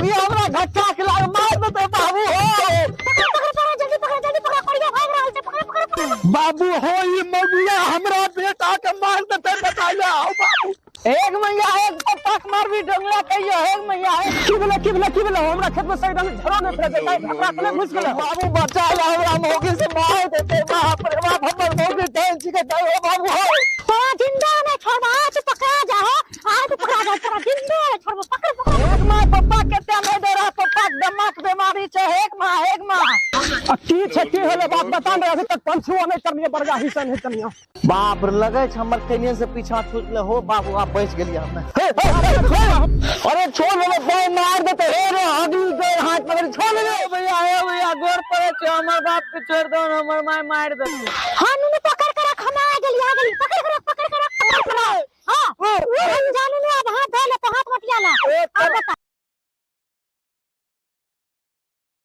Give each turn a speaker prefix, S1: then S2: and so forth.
S1: मौगी हमरा घट्टा के लाग मार देते बाबू हो।
S2: पकड़ पकड़ पकड़, जल्दी पकड़, जल्दी पकड़, कोरिया भाग रहल छै, पकड़ पकड़ पकड़।
S1: बाबू हो, ई मौगिया हमरा बेटा के मार देते, बताइए आओ बाबू।
S3: एक मैया एक पप्पा के मारबी डंगला कहियो, एक मैया एक।
S1: की भेलै, की भेलै, की भेलै? हमरा खेत में सही ढंग झरो नहीं फड़ै छै, हमरा के घुस गेलै। बाबू बचा ले, हमरा मौगी से मार देते, बाप रे बाप, हमर मौगी डाइन छी के दाइ हो बाबू हो।
S2: तोरा जिंदा नहीं छोड़बा, आज पकड़ा जा हो, आज पकड़ा जा, तोरा जिंदा नहीं छोड़बा, पकड़ पकड़।
S3: एक माँ पप्पा केते नहीं दे रहा, पप्पा के दमा के बीमारी छै, एक माँ, एक माँ।
S1: आ की छै, की होलै बात बता ने, अभी तक पंचुआ नहीं करलिए, बरगा हिस्सा नहीं करलिए।
S4: बाप रे, लगे छै हमर कनियन से पीछा छूटले हो बाबू, आब बच गेलियै हमे। हे, हे, हे, हे, अरे छोड़ रे, बाय मार देते, हे रे, अगली गोर हाथ पकड़ छोड़ रे।
S3: भैया, हे भैया, गोर पड़े छै, हमर बाप के छोड़ दो, हमर my मार देते।
S2: हां नुनू पकड़ के रख, हम आ गेली, आ गेली, पकड़ के रख, पकड़ के रख, पकड़ के रख। हां, हम जानू नु, अब हाथ धो ले, तो हाथ मटिया ला। अब बता।